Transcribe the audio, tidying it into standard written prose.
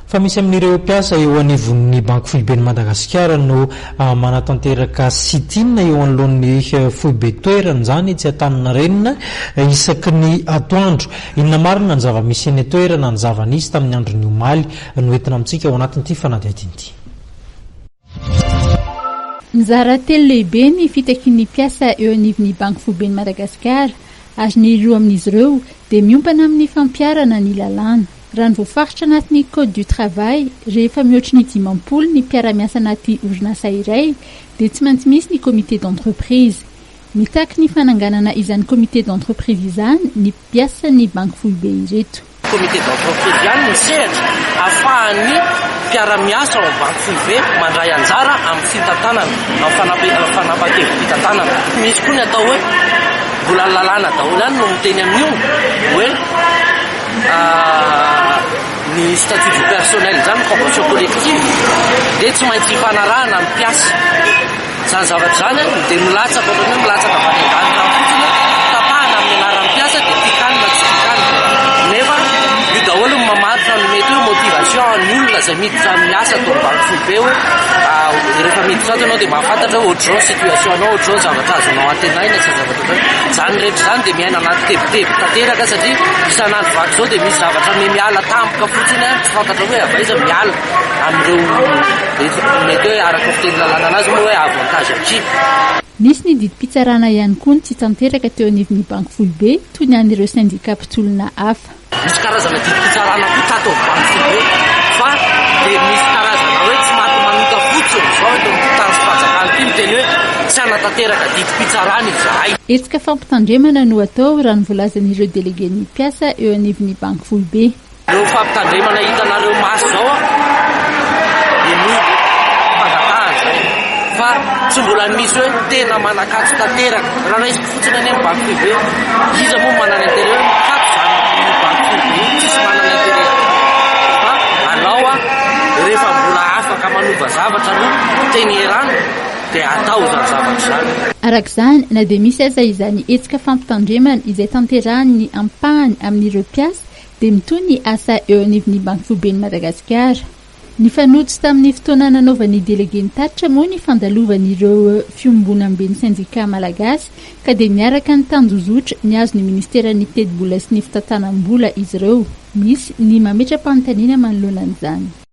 Fa misy amin'ireo mpiasa eo anivon'ny Banky Foiben'i Madagasikara no manatanteraka sit-in eo anoloan'ny foibe toerana izany etsy Antaninarenina isaky ny atoandro. Inona marina ny zava-misy eny an-toerana, ny zava-nisy tamin'ny andron'ny omaly no entina amintsika ao anatin'ity fanadihadiana ity. Mizara telo lehibe ny fitakian'ny mpiasa eo anivon'ny Banky Foiben'i Madagasikara ary ny roa amin'izy ireo dia miompana amin'ny fampiharana ny lalàna. Raha ny voafaritra anatin'ny Code du travail, rehefa mihoatry ny 50 ny mpiara-miasa anaty orinasa iray dia tsy maintsy misy ny comité d'entreprise. Mitaky ny fananganana izany comité d'entreprise izany ny mpiasan'ny Banky Foibe ireto. Comité d'entreprise ihany ny sehatra ahafahan'ny mpiara-miasa ao amin'ny Banky Foibe mandray anjara amin'ny fitantanana, amin'ny fanapahan-kevi-pitantanana. Misy koa ny atao hoe mbola ny lalàna daholo ihany no miteny amin'io hoe Ny statut du personnel izany, convention collective, dia tsy maintsy ifanarahana ny mpiasa. Izany zavatra izany dia milatsaka ohatran'ny hoe milatsaka avy any an-danitra any fotsiny, tapahana amin'ny anaran'ny mpiasa dia tian-kanina tsy tian-kanina. Nefa io daholo no mamaritra ny mety hoe motivation an'ny olona izay miditra miasa ato amin'ny banky foibe hoe rehefa miditra ato ianao dia mahafantatra hoe ohatr'izao ny situation-nao, ohatr'izao ny zavatra azonao antenaina sy ny zavatra ohatr'izany. Izany rehetra izany dia miaina anaty tebiteby tanteraka satria isan'andro vaky izao dia misy zavatra miha-miala tampoka fotsiny an, tsy fantatra hoe avy aiza miala amin'ireo mety hoe araka ny fiteny lalàna anazy moa hoe avantage acquis. Nisy ny didim-pitsarana ihany koa ny tsy tanteraka teo anivon'ny Banky Foibe toy ny an'ireo sendikà mpitolona hafa. Misy karazana didim-pitsarana koa tato amin'ny banky foibe fa dia misy karazana hoe tsy maty manota fotsiny izao eto amin'ity tany sy fanjakana ity miteny hoe tsy hanatanteraka didim-pitsarana izahay. Hetsika fampitandremana no atao raha ny voalazan'ireo delegen'ny mpiasa eo anivon'ny banky foibe. Ireo fampitandremana hitanareo maso izao dia noho ny fangatahana izay fa tsy mbola misy hoe tena manakatso tanteraka. Raha raisiko fotsiny anie ny banky foibe, iza moa no manana intérêt hoe mikatso izany banky foibe io, tsisy manana intérêt an'izany fa alao a rehefa mbola afaka manova zavatra aloha teny ierana dia atao izany zavatra izany. Araka izany, na dia misy aza izany hetsika fampitandremana izay tanterahin'ny ampahany amin'ireo mpiasa dia mitohy ny asa eo anivon'ny Banky Foiben'i Madagasikara. Nifanojo tamin'ny fotoana nanaovan'ny delegen'ny tatitra moa ny fandalovan'ireo fiombonamben'ny sendikà malagasy ka dia niaraka nitanjozotra nihazo ny ministeran'ny tetibola sy ny fitantanam-bola izy ireo. Misy ny mametra-panontaniana manoloana an'izany.